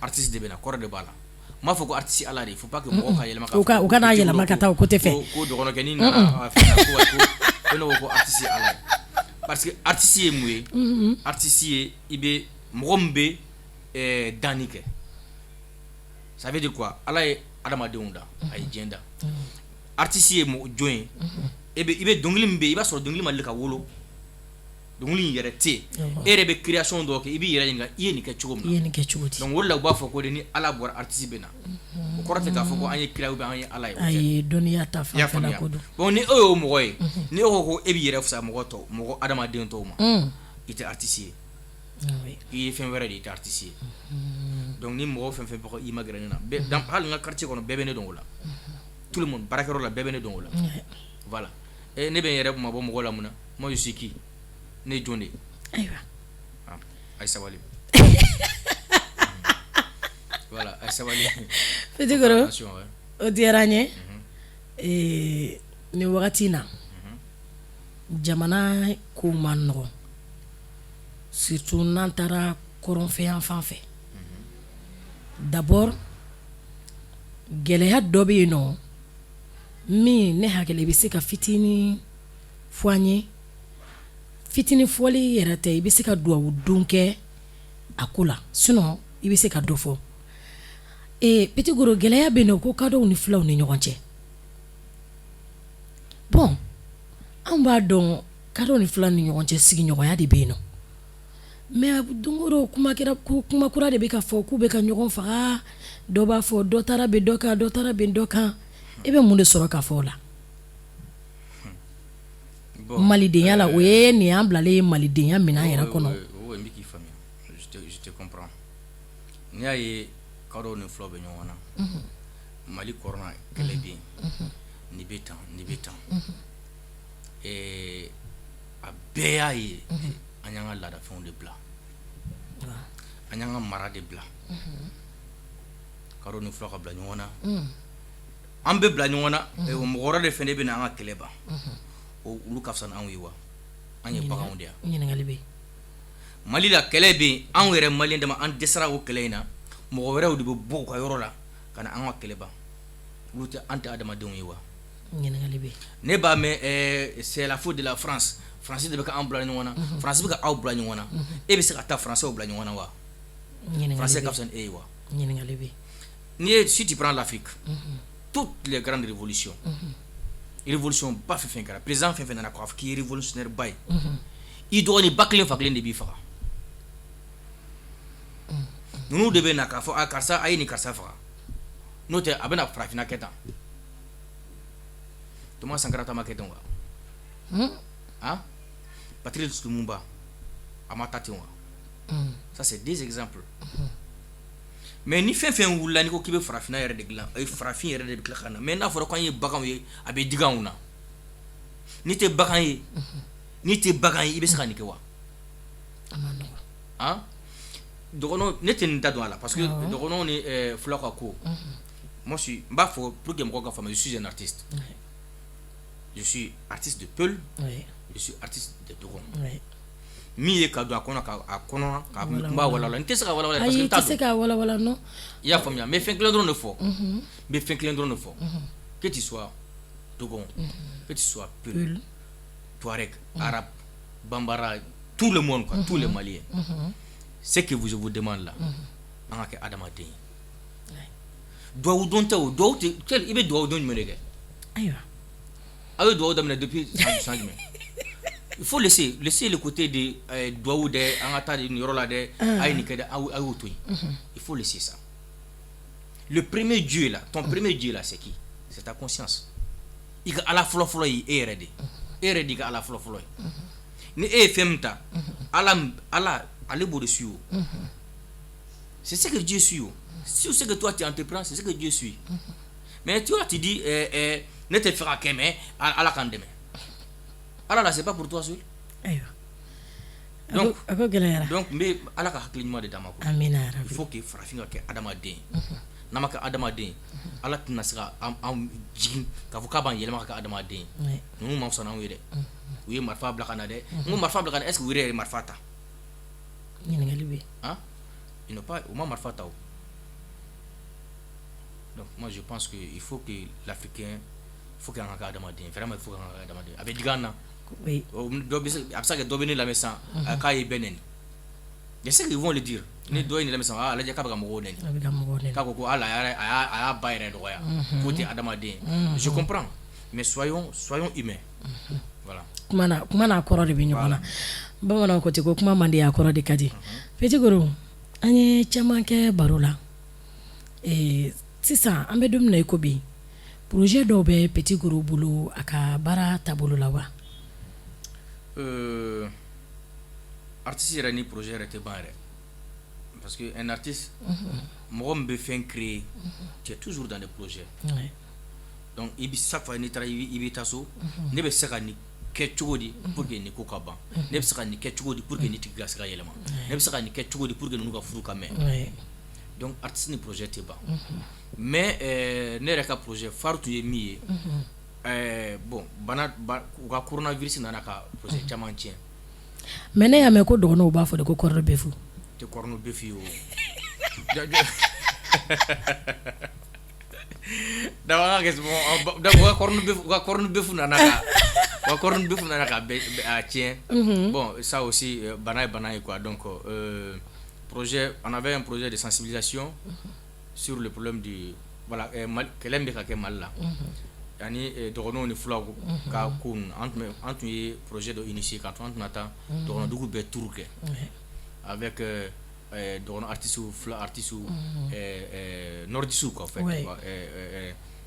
artiste de bɛ na, kɔrɔ de b'a la. N m'a fɔ ko artiste Ala de, il faut pas que mɔgɔw ka yɛlɛma. U ka n'a yɛlɛma ka taa o côté fɛ. Ko dɔgɔnɔkɛnin nana fɛn na, ko ne ko artiste ye Ala ye, parce que artiste ye mun ye? Artiste ye i bɛ mɔgɔ min bɛ danni kɛ. Ça veut dire quoi? Ala ye adamadenw da, a ye diɲɛ da. Artiste ye mɔgɔ jɔn ye? E bɛ i bɛ dɔnkili min bɛ yen, i b'a sɔrɔ dɔnkili ma deli ka wolo, dɔnkili in yɛrɛ tɛ yen. E yɛrɛ bɛ création dɔw kɛ, i b'i yɛrɛ ɲininka i ye nin kɛ cogo min I na. ye nin kɛ cogo di? Donc o de la u b'a fɔ ko de ni Ala bɔra, artiste bɛ na. O kɔrɔ tɛ k'a fɔ ko an ye kira ou bien an ye Ala ye, o tɛ. Ayi, dɔnniya ta I y'a fanfɛla faamuya? ko don. Bon, ni e y'o mɔgɔ ye, ni e ko ko e b'i yɛrɛ fisaya mɔgɔ tɔw, mɔgɔ adamaden tɔw ma, i tɛ artiste ye. I ye fɛn wɛrɛ de ye, i tɛ artiste ye. Donc ni mɔgɔ fɛn fɛn bɔ i ma gɛrɛ ne na, bɛɛ hali n ka quartier kɔnɔ, bɛɛ bɛ ne dɔn o la. Tout le monde, baarakɛyɔrɔ la, bɛɛ bɛ ne dɔn o la. Voilà. Ne bɛ n yɛrɛ mabɔ mɔgɔ la mun na? Moi je suis qui? Ne ye jɔn de ye? Ayiwa. Ah, a ye sabali. Voilà, a ye sabali. Petit Goro, Attention, ouais. o diyara n ye. Nin wagati in na, jamana ko man nɔgɔn, surtout n'an taara kɔrɔnfɛ yan fan fɛ. D'abord, gɛlɛya dɔ bɛ yen nɔ min ne hakili i bɛ se ka fitinin fɔ an ye. Fitinin fɔli yɛrɛ tɛ, i bɛ se ka dugawu don kɛ a ko la, sinon i bɛ se ka dɔ fɔ. Petit Goro, gɛlɛya bɛ yen nɔ ko kadɔw ni fulaw ni ɲɔgɔn cɛ. Bon, anw b'a dɔn kadɔw ni fulaw ni ɲɔgɔn cɛ, sigiɲɔgɔnya de bɛ yen nɔ, mais don o don kuma kɛra ko kuma kura de bɛ ka fɔ k'u bɛ ka ɲɔgɔn faga. Dɔ b'a fɔ dɔ taara bin dɔ kan, dɔ taara bin dɔ kan. E bɛ mun de sɔrɔ ka fɔ o la malidenya la? O ye nin y'an bilalen ye malidenya minɛn yɛrɛ kɔnɔ. N bɛ k'i faamuya, je te comprends. N'i y'a ye kadɔw ni fulaw bɛ ɲɔgɔn na Mali kɔrɔn, kɛlɛ bɛ yen, nin bɛ tan, nin bɛ tan, a bɛɛ y'a ye an y'an ka laadafɛnw de bila, an y'an ka mara de bila. Kadɔw ni fulaw ka bila ɲɔgɔn na, an bɛ bila ɲɔgɔn na, mɔgɔ wɛrɛ de fana bɛ na an ka kɛlɛ ban. Olu ka fisa anw ye wa? An ye baganw de ye. Ɲininkali bɛ Mali la, kɛlɛ bɛ yen, anw yɛrɛ Mali dama, an dɛsɛra o kɛlɛ in na. Mɔgɔ wɛrɛw de bɛ bɔ u ka yɔrɔ la ka na an ka kɛlɛ ban. Olu tɛ, an tɛ adamadenw ye wa? Ɲininkali bɛ. Ne b'a mɛn, c'est la faute de la France, France de bɛ ka an bila ɲɔgɔn na. France bɛ ka aw bila ɲɔgɔn na, e bɛ se ka taa Français bila ɲɔgɔn na wa? Français ka fisa ni e ye wa? Ɲininkali bɛ. N'i ye, si tu prends l'Afrique, toutes les grandes révolutions, révolution ba fɛn fɛn kɛra, président fɛn fɛn nana k'a fɔ k'i ye révolutionnaire ba ye, i dɔgɔnin ba kelen fa kelen de b'i faga. Ninnu de bɛ na k'a fɔ a karisa, a ye nin karisa faga, n'o tɛ a bɛna farafinna kɛ tan. Thomas Sankara ta ma kɛ ten wa? Ah, Patrice Lumumba, a ma taa ten wa? Ça, c'est des exemples. Mais ni fɛn fɛn wulila, n'i ko k'i bɛ farafinna yɛrɛ de dilan, farafin yɛrɛ de bɛ tila ka na. Mais n'a fɔra k'an ye baganw ye, a bɛ digi anw na. N'i tɛ bagan ye, n'i tɛ bagan ye, i bɛ se ka nin kɛ wa? Ah, dɔgɔnɔ, ne tɛ nin da don a la, parce que dɔgɔnɔw ni fulaw ka ko, moi je n b'a fɔ pour que mɔgɔw ka faamu, je suis un artiste, je suis artiste de Peul, je suis artiste de Dogon. Min ye ka don a kɔnɔ, ka a kɔnɔ ka n b'a walawala, n tɛ se ka walawala parce que n t'a dɔn. I tɛ se ka walawala, non. I y'a faamuya? N bɛ fɛn kelen dɔrɔn de fɔ, n bɛ fɛn kelen dɔrɔn de fɔ: que tu sois Dogon, que tu sois Peul, Touareg, Arabe, Bambara, tout le monde quoi, tous les Maliens, ce que je vous demande là, an ka kɛ adamaden ye. Duwawu don tɛ o, duwawu tɛ. I bɛ duwawu don jumɛn de kɛ? Ayiwa. Aw ye duwawu daminɛ depuis san jumɛn? Il faut laisser le côté de duwawu dɛ, an ka taa nin yɔrɔ la dɛ, a ye nin kɛ dɛ, aw y'o to yen. Il faut laisser ça. Le premier Dieu là, ton premier Dieu là, c'est qui? C'est ta conscience. I ka Ala fɔlɔ fɔlɔ ye e yɛrɛ de, e yɛrɛ de ka Ala fɔlɔ fɔlɔ ye. Ni e ye fɛn min ta, Ala, Ala ale b'o de suit o. C'est ce que Dieu suit o. C'est ce que toi tu entreprends, c'est ce que Dieu suit. Mais tu vois, tu dis ne tɛ fɛ ka kɛ, mais Ala k'an dɛmɛ. Ala la, c'est pas pour toi seul. Ayiwa. Donc a ko gɛlɛyara. Donc n bɛ Ala ka hakili ɲuman de d'a ma quoi. Amina yarabi. Il faut que farafin ka kɛ adamaden ye. N'an ma kɛ adamaden ye, Ala tɛna se ka an jigin k'a fɔ k'a b'an yɛlɛma ka kɛ adamaden ye. Ninnu ma fisa n'anw ye dɛ. U ye marifa bila ka na dɛ. N ko marifa bila ka na, est ce que u yɛrɛ ye marifa ta? Ɲininkali bɛ. Hein? Ils n'ont pas, u ma marifa ta o. Donc moi, je pense que il faut que l'Africain, il faut qu'an ka kɛ adamaden ye. Vraiment, il faut qu'an ka kɛ adamaden ye. A bɛ digi an na. Dɔ bɛ se, a bɛ se ka kɛ dɔ bɛ ne lamɛn sisan, k'a ye bɛɛ nɛni. Je sais qu'ils vont le dire. Ni dɔ ye nin lamɛn sisan, a lajɛ k'a bɛ ka mɔgɔw nɛni. A bɛ ka mɔgɔw nɛni. K'a ko hali a y'a ba yɛrɛ dɔgɔya. K'o tɛ adamaden ye. Je comprends. Mais soyons humains. Voilà. Kuma na, kuma n'a kɔrɔ de bɛ ɲɔgɔn na. Bamananw ko ten ko kuma man di, a kɔrɔ de ka di. Petit Goro, an ye caman kɛ baro la. Sisan an bɛ don min na i ko bi, projet dɔw bɛ Petit Goro bolo a ka baara taabolo la wa? Artiste yɛrɛ ni projet yɛrɛ tɛ ban yɛrɛ. Parce que un artiste, mɔgɔ min bɛ fɛn créer, tu es toujours dans des projets. Donc i bɛ chaque fois n'i taara, i bɛ taa so, ne bɛ se ka nin kɛ cogo di pour que nin ko ka ban? Ne bɛ se ka nin kɛ cogo di pour que nin tigi ka se ka yɛlɛma? Ne bɛ se ka nin kɛ cogo di pour que ninnu ka furu ka mɛn? Donc artiste ni projet tɛ ban, mais ne yɛrɛ ka projet phare tun ye min ye, bon, bana, u ka coronavirus nana ka projet caman tiɲɛ. Mais ne y'a mɛn ko dɔgɔnɔw b'a fɔ de ko corne bœuf. Tɛ corne bœuf ye o. D'abord, u ka corne bœuf nana ka u ka corne bœuf nana ka a tiɲɛ. Bon, ça aussi, bana ye bana ye quoi. Donc projet, on avait un projet de sensibilisation sur le problème du, voilà, kɛlɛ min bɛ ka kɛ Mali la ani dɔgɔnɔw ni fulaw ka ko ninnu. An tun ye projet dɔ initier ka to an tun na taa dɔgɔnɔdugu bɛɛ tour kɛ avec dɔgɔnɔ artistes, fula artistes, nordistes quoi, en fait,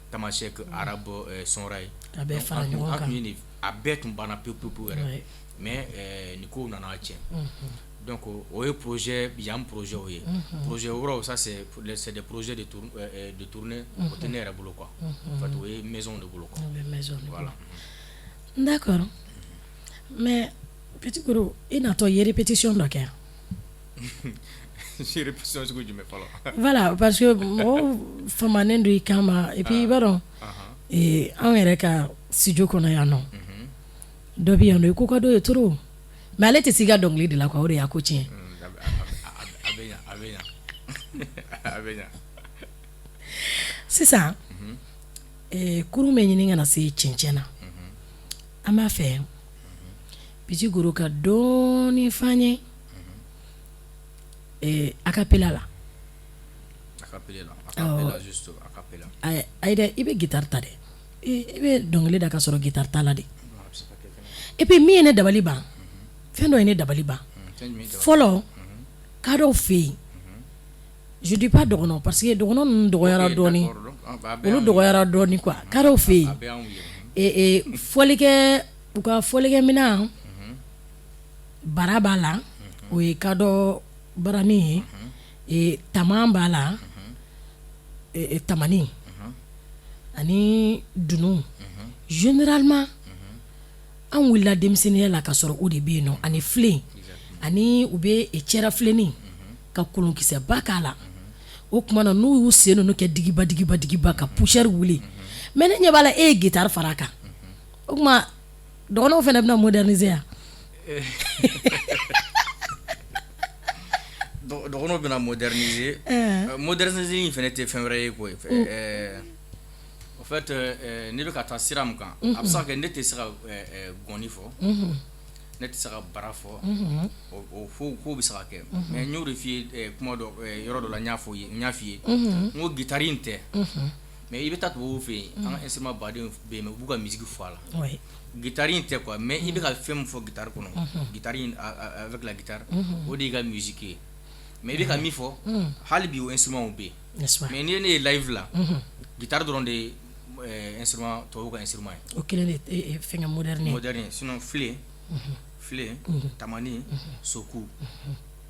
tamasek, arabe, songhai. A bɛɛ fara ɲɔgɔn kan. An tun ye nin a bɛɛ tun banna pewu pewu pewu yɛrɛ, mais nin kow nana tiɲɛ. Donc o ye projet yan projet ye. Projet wɛrɛw, ça c'est des projets de tournée, o tɛ ne yɛrɛ bolo quoi. En fait, o ye maison de bolo quoi. Voilà. D'accord, mais Petit Goro, i natɔ i ye répétition dɔ kɛ? Répétition sugu jumɛn fɔlɔ? Voilà, parce que mɔgɔw famanen don i kan ma. Et puis i b'a dɔn, anw yɛrɛ ka studio kɔnɔ yan nɔ, dɔ bɛ yan nɔ, i ko ka d'o ye trop, mais ale tɛ s'i ka dɔnkili de la quoi, o de y'a ko tiɲɛ. A bɛ ɲa, a bɛ ɲa, a bɛ ɲa. Sisan kurun bɛ ɲini ka na se cɛncɛn na. An b'a fɛ Petit Goro ka dɔɔnin f'an ye a cappella la. A cappella, a cappella, juste a cappella. Ayi dɛ, i bɛ guitare ta dɛ, i bɛ dɔnkili da ka sɔrɔ guitare ta la de. Et puis min ye ne dabali ban, fɛn dɔ ye ne dabali ban fɔlɔ, kadɔw fɛ yen, je dis pas dɔgɔnɔ, parce que dɔgɔnɔ ninnu dɔgɔyara dɔɔnin, olu dɔgɔyara dɔɔnin quoi. Kadɔw fɛ yen, fɔlikɛ, u ka fɔlikɛminɛn, bara b'a la, o ye kadɔ barani ye, tama b'a la, tamani ani dunun. Généralement an wulila denmisɛnninya la ka sɔrɔ o de bɛ yen nɔ, ani filen, ani u bɛ cɛra filenni ka kolonkisɛba k'a la. O tuma na n'u y'u sen ninnu kɛ digiba digiba digiba ka poussière wuli. Mais ne ɲɛ b'a la, e ye guitare fara a kan. O tuma dɔgɔnɔw fana bɛna moderniser yan? Dɔgɔnɔw bɛna moderniser. Moderniser in fana tɛ fɛn wɛrɛ ye koyi. En fait, ne bɛ ka taa sira min kan, a bɛ se ka kɛ ne tɛ se ka gɔni fɔ, ne tɛ se ka bara fɔ, o ko bɛ se ka kɛ. Mais n y'o de f'i ye kuma dɔ, yɔrɔ dɔ la, n y'a fɔ n y'a f'i ye, n ko guitare in tɛ, mais i bɛ taa tubabuw fɛ yen, an ka instrument baden bɛ yen, mais u b'u ka musique fɔ a la. Guitare in tɛ quoi, mais i bɛ ka fɛn min fɔ guitare kɔnɔ, guitare in, avec la guitare, o de y'i ka musique ye. Mais i bɛ ka min fɔ hali bi, o instrument bɛ yen. Mais n'i ye ne ye live la, guitare dɔrɔn de ye instrument, tubabuw ka instrument ye. O kelen de fɛngɛ moderne. Moderne. Sinon filen, filen, tamani, soku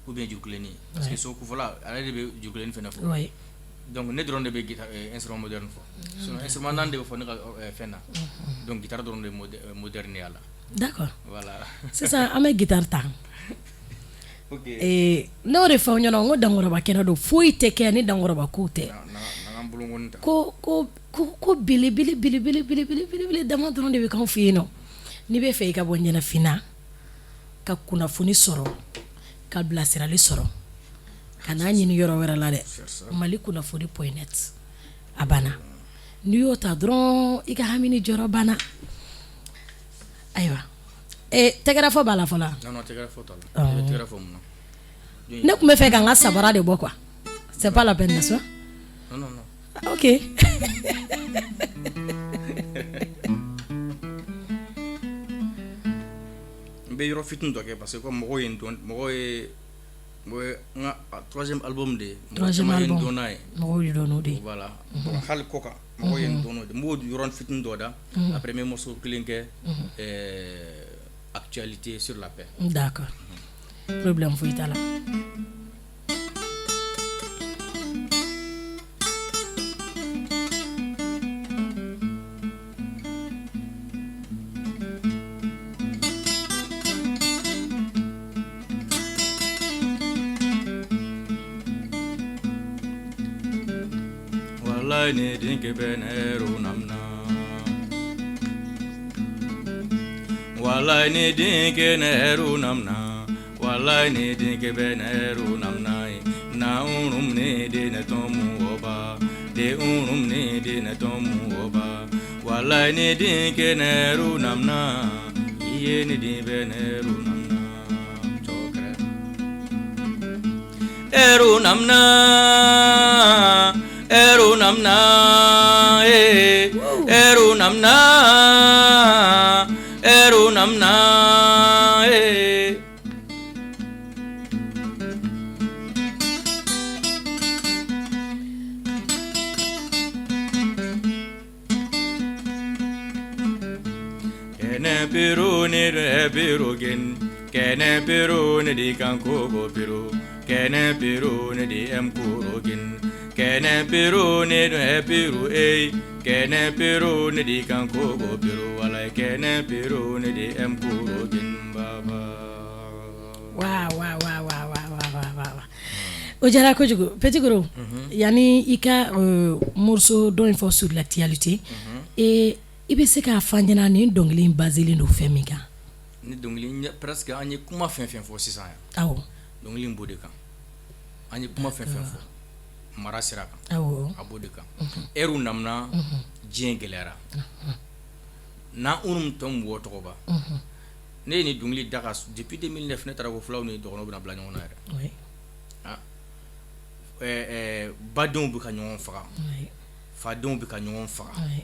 ou bien jurukilenin, parce que soku fɔla, ale de bɛ jurukilenin fana fɔ. Donc ne dɔrɔn de bɛ guitare instrument moderne fɔ. Sinon instrument naani de bɛ fɔ ne ka fɛn na. Donc guitare dɔrɔn de ye moderne y'a la. D'accord. Voilà. Sisan an bɛ guitare ta. Ne y'o de fɔ aw ɲɛna, n ko dankɔrɔba kɛnɛ don, foyi tɛ kɛ ni dankɔrɔba ko tɛ. Ko ko ko ko belebele belebele belebele belebele dama dɔrɔn de bɛ k'anw fɛ yen nɔ. N'i bɛ fɛ i ka bɔ ɲɛnafin ka kunnafoni sɔrɔ, ka bilasirali sɔrɔ, ka n'a ɲini yɔrɔ wɛrɛ la dɛ, Mali kunnafoni.net, a banna. N'i y'o ta dɔrɔn, i ka hami ni jɔyɔrɔ banna. Ayiwa, tɛgɛrɛfɔ b'a la fɔlɔ? Non, tɛgɛrɛfɔ t'a la. I bɛ tɛgɛrɛ fɔ mun na? Ne tun bɛ fɛ ka n ka sabara de bɔ quoi. C'est pas la peine, n'est-ce pas? Non, non, non. Ok. N bɛ yɔrɔ fitinin dɔ kɛ parce que comme mɔgɔw ye n dɔn, mɔgɔw ye n ka troisième album de ye. Troisième album n dɔn n'a ye. Mɔgɔw ye dɔn n'o de ye. Voilà. Bon, hali kɔ kan mɔgɔw ye n dɔn n'o de ye. N b'o yɔrɔnin fitinin dɔ da. Après n bɛ morceau kelen kɛ, actualité sur la paix. D'accord. Problème foyi t'a la. Wallahi ne dinke beneru namna. Wallahi ne dinke neru namna. Wallahi ne dinke beneru namna. Na unum ne de ne tomu oba. De unum ne de ne tomu oba. Wallahi ne dinke neru namna. Iye ne di beneru namna. Chokre. Eru namna. Eru namna. Eh. Eru namna. Eru namna. Eh. Kene piru ni re piru gin, kene piru ni di kanko go piru, kene piru ni di em kuro gin, kene piru ni re piru e, kene piru ni di kanko go piru, walai kene piru ni di em kuro gin baba. Wa wa wa wa wa wa wa wa wa. O diyara kojugu Petit Goro. Yani i ka morceau dɔ in fɔ sur l'actualité. Et i bɛ se k'a fɔ an ɲɛna nin dɔnkili in basé don fɛn min kan? Ni dɔnkili presque an ye kuma fɛn fɛn fɔ sisan yan. Awɔ. Dɔnkili in b'o de kan. An ye kuma fɛn fɛn fɔ mara sira kan. Awɔ. A b'o de kan. Ɛriw namna diɲɛ gɛlɛyara. N'an unum tɔn bɔ tɔgɔ ba. Ne ye nin dɔnkili da ka depuis 2009 ne taara ko fulaw ni dɔgɔnɔw bɛna bila ɲɔgɔn na yɛrɛ. Oui. Ah. Badenw bɛ ka ɲɔgɔn faga. Oui. Fadenw bɛ ka ɲɔgɔn faga. Oui.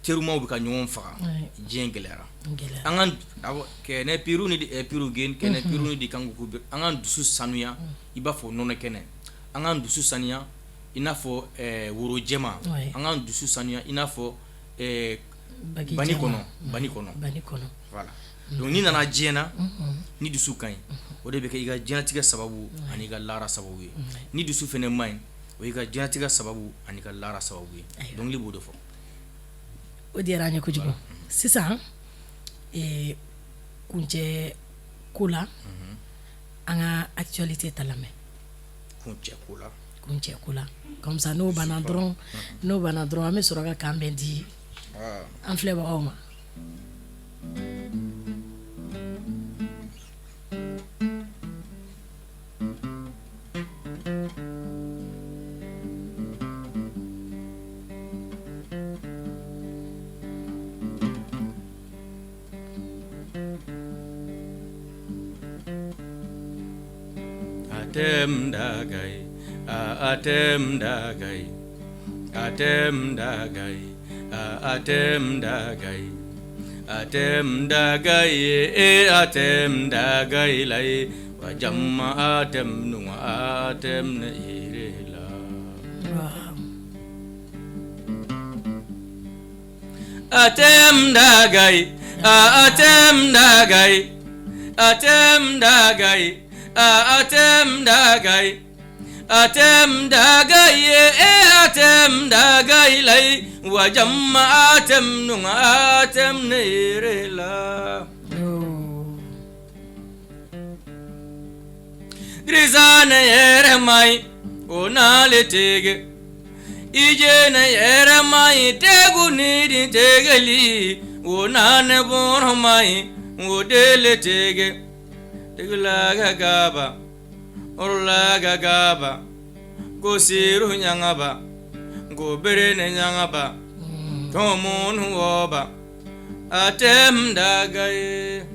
Terumaw bɛ ka ɲɔgɔn faga. Oui. Diɲɛ gɛlɛyara. Gɛlɛyara. An ka awɔ kɛnɛ piru ni piru gen kɛnɛ piru ni di kan ko an k'an dusu sanuya i b'a fɔ nɔnɔ kɛnɛ. An k'an dusu sanuya i n'a fɔ woro jɛman. An k'an dusu sanuya i n'a fɔ bani kɔnɔ bani kɔnɔ. Bani kɔnɔ. Voilà. Donc n'i nana diɲɛ na ni dusu ka ɲi o de bɛ kɛ i ka diɲɛlatigɛ sababu ani i ka lahara sababu ye. Ni dusu fɛnɛ man ɲi o y'i ka diɲɛlatigɛ sababu ani i ka lahara sababu ye. Dɔnkili b'o de fɔ. O diyara an ye kojugu. Sisan kuncɛ ko la an ka actualité ta lamɛn. Kuncɛ ko la. Kuncɛ ko la. Comme ça n'o banna dɔrɔn an bɛ sɔrɔ ka kan bɛn di an filɛbagaw ma. Atem dagai, atem dagai, atem dagai, atem dagai, atem dagai, atem dagai lai, wa jamma atem nunga atem ne irela. Atem dagai, atem dagai, atem dagai. Atem dagai, atem dagai, atem dagai lai, wa jamma atem nunga atem nerela. Grisane yere mai, onale tege, ije ne yere mai, tegu nidi tegeli, onane bon mai, odele tege. Tegulaga gaba, orlaga gaba, go siru nyangaba, go berene nyangaba, tomon huoba, atem dagaye.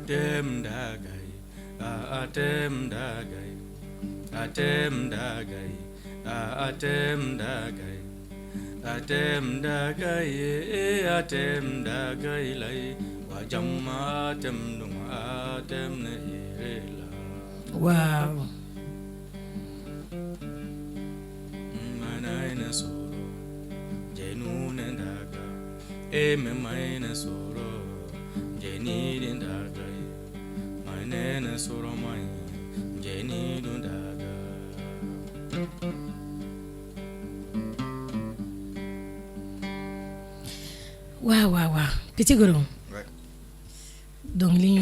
Atem dagai, atem dagai, atem dagai, atem dagai, atem dagai, atem dagai lai, wa jamma atem nunga atem ne irela. Wow. Manai ne soro, jenu ne daga, E mɛ ma ye ne sɔrɔ jeni den daga ye ma ne sɔrɔ ma ye jeni dun daga. Wa wa wa Petit Goro, dɔnkili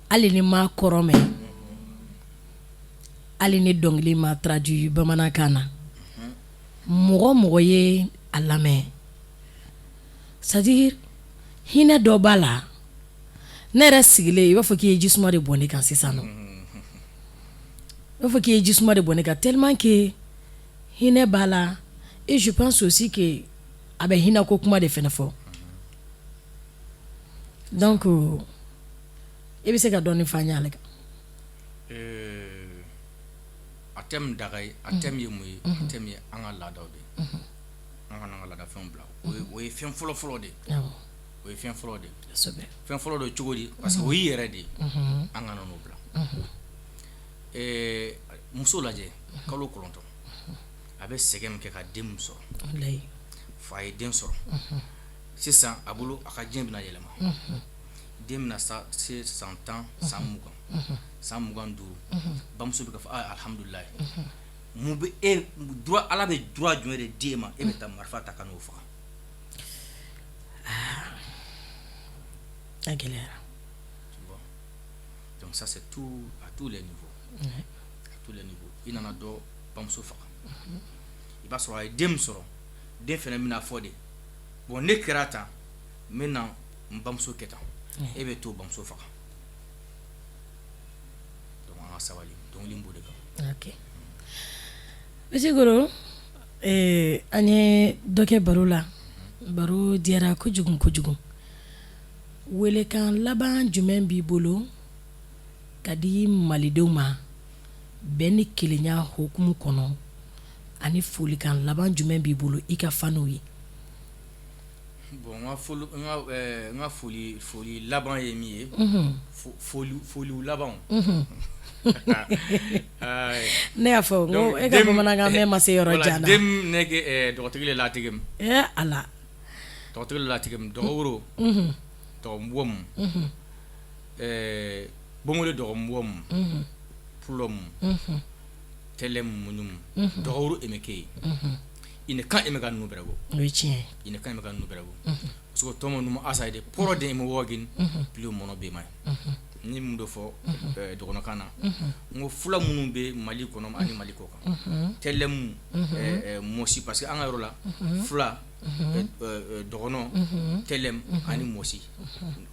hali ni ma kɔrɔ mɛn, hali ni dɔnkili ma traduit bamanankan na, mɔgɔ mɔgɔ ye a lamɛn, c'est à dire hinɛ dɔ b'a la. Ne yɛrɛ sigilen, i b'a fɔ k'i ye jisuma de bɔn ne kan sisan nɔ, i b'a fɔ k'i ye jisuma de bɔn ne kan tellement que hinɛ b'a la. Et je pense aussi que a bɛ hinɛ ko kuma de fana fɔ. Donc i bɛ se ka dɔɔnin fɔ an ye ale kan? A thème daga ye, a thème ye mun ye? A thème ye an ka laadaw de ye. An kana an ka laadafɛnw bila. O ye fɛn fɔlɔ fɔlɔ de ye. O ye fɛn fɔlɔ de ye. Fɛn fɔlɔ de cogo di? Parce que o y'i yɛrɛ de ye. An kana n'o bila. Muso lajɛ, kalo 9, a bɛ sɛgɛn min kɛ ka den min sɔrɔ, fa a ye den sɔrɔ sisan, a bolo a ka diɲɛ bɛna yɛlɛma. Den bɛna se san 10, san 20, san 25, bamuso bɛ ka fɔ alihamudulilayi. Mun bɛ e droit, Ala bɛ droit jumɛn de d'e ma, e bɛ taa marifa ta ka n'o faga? A gɛlɛyara. Donc ça, c'est tout, à tous les niveaux, à tous les niveaux. I nana dɔ bamuso faga, i b'a sɔrɔ a ye den min sɔrɔ, den fana bɛna fɔ de: bon, ne kɛra tan, n bɛ na n bamuso kɛ tan. E bɛ t'o bamuso faga. Donc an ka sabali, dɔnkili b'o de kan. Ok, Petit Goro, an ye dɔ kɛ baro la, baro diyara kojugu kojugu. Welekan laban jumɛn b'i bolo ka di malidenw ma bɛn ni kelenya hukumu kɔnɔ, ani folikan laban jumɛn b'i bolo i ka fanw ye? Bon, n ka foli laban ye min ye, foliw laban. Ne y'a fɔ ko e ka bamanankan mɛn ma se yɔrɔ jan na. Den ne dɔgɔtigi le latigɛ. Ala. Dɔgɔtigi le latigɛ, dɔgɔ woro, dɔgɔ mu, bongole, dɔgɔ mu, pulɔ mu, tɛlɛ muɲu, dɔgɔ emeke ye ine kan eme ka nu bɛrɛ bɔ. O ye tiɲɛ ye. Ine kan eme ka nu bɛrɛ bɔ, parce que tɔmɔ numu asa de pɔrɔ den eme wɔgin pilo mɔnɔ bema ye. Ni mun dɔ fɔ dɔgɔnɔkan na, n ko fula minnu bɛ Mali kɔnɔ ani Mali kɔ kan, tɛlɛmu, mɔsi, parce que an ka yɔrɔ la, fula, dɔgɔnɔ, tɛlɛm ani mɔsi,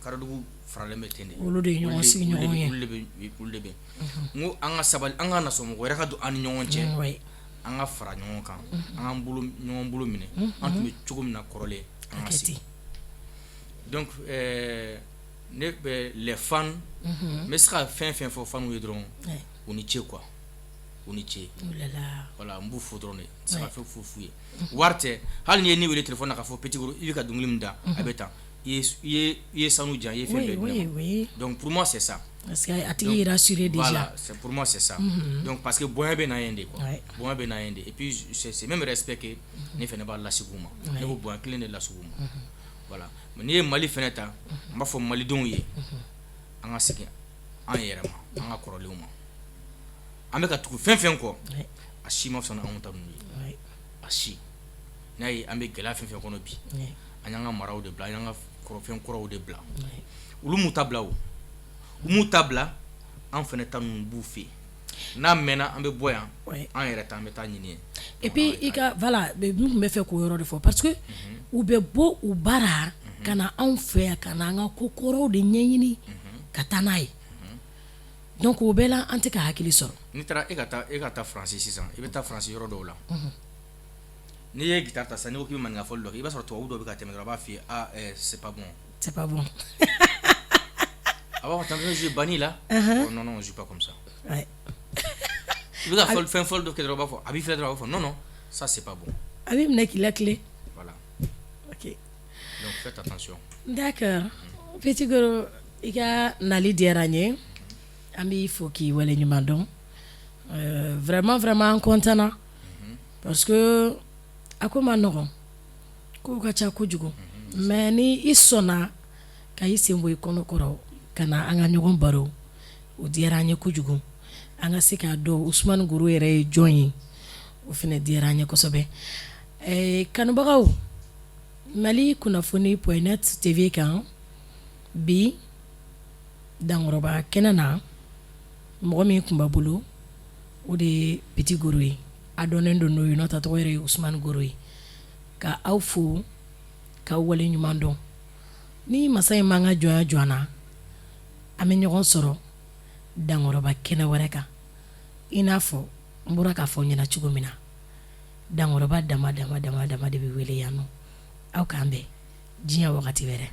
Karadugu faralen bɛ ten de. Olu de ye ɲɔgɔn sigiɲɔgɔn ye. Olu de bɛ. N ko an ka sabali, an ka na sɔn mɔgɔ wɛrɛ ka don an ni ɲɔgɔn cɛ. An ka fara ɲɔgɔn kan, an k'an bolo ɲɔgɔn bolo minɛ, an tun bɛ cogo min na kɔrɔlen, an ka segin. Donc ne bɛ les fans, n bɛ se ka fɛn fɛn fɔ fanw ye dɔrɔn, u ni ce quoi, u ni ce. Voilà, n b'u fo dɔrɔn de, n tɛ se ka fɛn foyi f'u ye. Wari tɛ, hali n'i ye ne wele téléphone na k'a fɔ: Petit Goro, i bɛ ka dɔnkili min da, a bɛ tan, i ye sanu di yan, i ye fɛn bɛɛ di ne ma. Donc pour moi, c'est ça. Parce que a tigi rassuré déjà. Voilà, c'est pour moi, c'est ça. Donc parce que bonya bɛ na yen de quoi, bonya bɛ na yen de. Et puis c'est même respect que ne fana b'a lasegin u ma, ne b'o bonya kelen de lasegin u ma. Voilà. N'i ye Mali fana ta, n b'a fɔ malidenw ye, an ka segin an yɛrɛ ma, an ka kɔrɔlenw ma. An bɛ ka tugu fɛn fɛn kɔ, a si ma fisa ni anw ta ninnu ye, a si. N'a ye, an bɛ gɛlɛya fɛn fɛn kɔnɔ bi, an y'an ka maraw de bila, an y'an ka kɔrɔfɛn kɔrɔw de bila. Olu m'u ta bila, o u m'u ta bila, an fana ta ninnu b'u fɛ yen. N'a mɛnna, an bɛ bɔ yan, an yɛrɛ ta, an bɛ taa ɲini yen. Et puis i ka, voilà, n tun bɛ fɛ k'o yɔrɔ de fɔ, parce que u bɛ bɔ u bara ka na anw fɛ yan, ka na an ka ko kɔrɔw de ɲɛɲini ka taa n'a ye. Donc o bɛɛ la, an tɛ ka hakili sɔrɔ. N'i taara, e ka taa Faransi sisan, i bɛ taa Faransi yɔrɔ dɔw la, n'i ye guitare ta sisan, n'i ko k'i bɛ maninka fɔli dɔ kɛ, i b'a sɔrɔ tubabu dɔ bɛ ka tɛmɛ dɔrɔn, a b'a f'i ye: ah, c'est pas bon. C'est pas bon. A b'a fɔ: t'es en train de jouer Bani là? Oh, non non, on joue pas comme ça. I bɛ ka fɔli fɛn fɔli dɔ kɛ dɔrɔn, a b'a fɔ, a b'i filɛ dɔrɔn, a b'a fɔ: non non, ça, c'est pas bon. A b'i minɛ k'i lakile. Voilà. Ok. Donc faites attention. D'accord, Petit Goro, i ka nali diyara n ye, an b'i fo k'i waleɲuman dɔn. Vraiment vraiment, an content na, parce que a ko ma nɔgɔn. Kow ka ca kojugu mais ni i sɔnna ka i sen bɔ i kɔnɔ kɔrɔ ka na an ka ɲɔgɔn baro, o diyara an ye kojugu. An ka se k'a dɔn Usumani Goro yɛrɛ ye jɔn ye, o fana diyara an ye kosɛbɛ. Ɛɛ kanubagaw, Mali kunnafoni point net TV kan bi dankɔrɔba kɛnɛ na, mɔgɔ min tun b'a bolo, o de ye Petit Goro ye. A dɔnnen don n'o ye, n'o tɛ a tɔgɔ yɛrɛ ye Usumani Goro ye. Ka aw fo k'aw wale ɲuman dɔn. Ni masa in m'an ka jɔnya jɔ an na, an bɛ ɲɔgɔn sɔrɔ dankɔrɔba kɛnɛ wɛrɛ kan. I n'a fɔ n bɔra k'a fɔ aw ɲɛna cogo min na, dankɔrɔba dama dama dama dama de bɛ wele yan nɔ. Aw k'an bɛn diɲɛ wagati wɛrɛ.